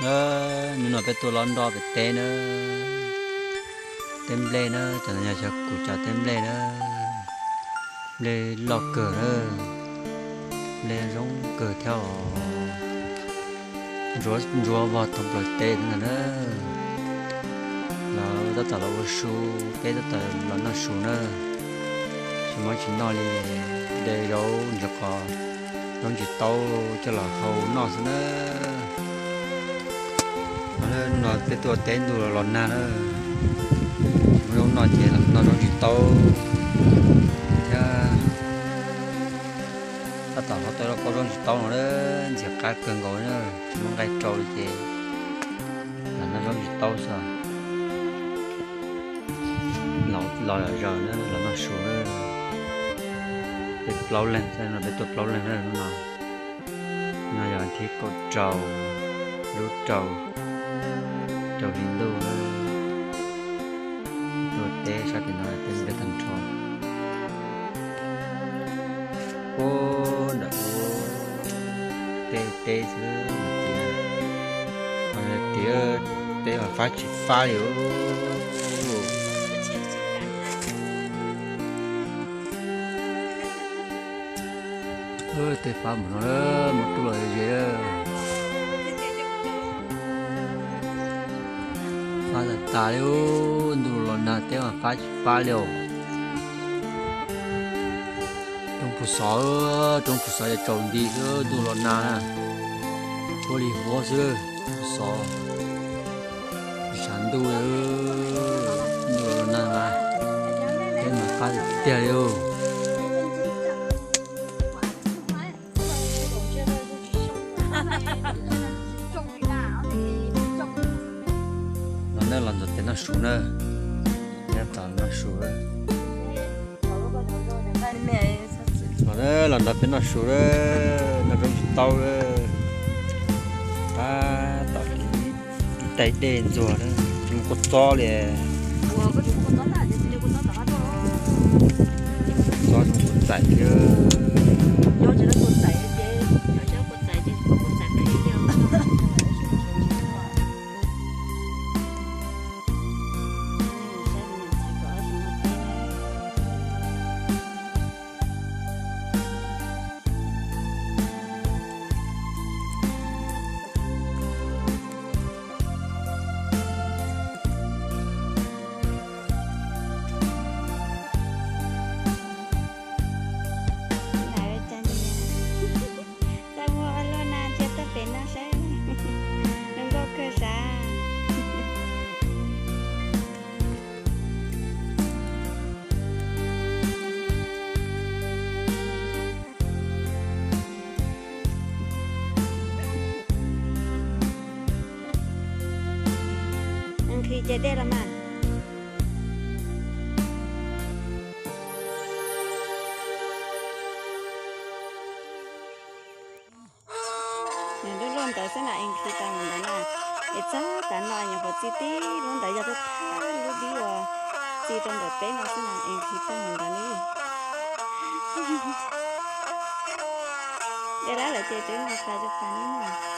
Hnub no peb tuaj lov nroj pem teb na, teb nplej na, cov no yog cov kuv cov teb nplej na, nplej loj kawg na, nplej zoo kawg thiab os. Ntsuab vog thoob plaws teb ntag na. Lawv tab tom los ua su, peb tab tom los noj su na. Tsis muaj tsis noj li, de zaub ntsis qos, zaub ntsis taub coj los hau noj xwb na. Hnub no peb tuaj teb ntuj los nag na, tsis muaj zaub noj ces los noj zaub ntsis taub thiab. Tab tom hau tau zaub ntsis taub no ntxim qab kawg nkaus na, tsis muaj nqaij rau li ces los noj zaub ntsis taub xwb. Los zom zaws na, los noj su na. Peb plaub leeg, peb tuaj plaub leeg na hnub no. No yog thib kaum rau, lub rau, rau hli ntuj na. Tuaj teb sab tim no teb nplej tag nrho. Ua nram ua tej teb xwb, tiav teb mas fab tsis fab li. Tej fab mus no, mus tuaj los ze. Fab tas tas li, ntuj los nag teb mas fab tsis fab li os. Roob puag xov, roob puag xov yog tsaus nti xwb, ntuj los nag na, huab li huab xwb, puag xov. Tshav ntuj, ntuj los nag mas teb mas fab tiag tiag li. Los na, los ntawm peb noj su na, nyob tom noj su. Los na, los ntawm peb noj su na, noj zaub ntsis taub na. Tab tom ib tais dej ntxuag na, tsis muaj kua txob li. Txob tsis muaj kua txaim thiab. Tau muaj luaj na, ntsia tuaj pem no saib, zoo nkauj kawg sav. Nqhis ces dej los mas. Nws lub luaj ntawd xwb na, es nqhis tau mus ntawd na. Es txog tav no nyuam qhuav txi tib lub ntawd, yog thawj thawj lub dib uas txi rau ntawm peb no xwb na, es nqhis tau mus ntawd li. Dej lawm ces tseem mus fais rau fais li no.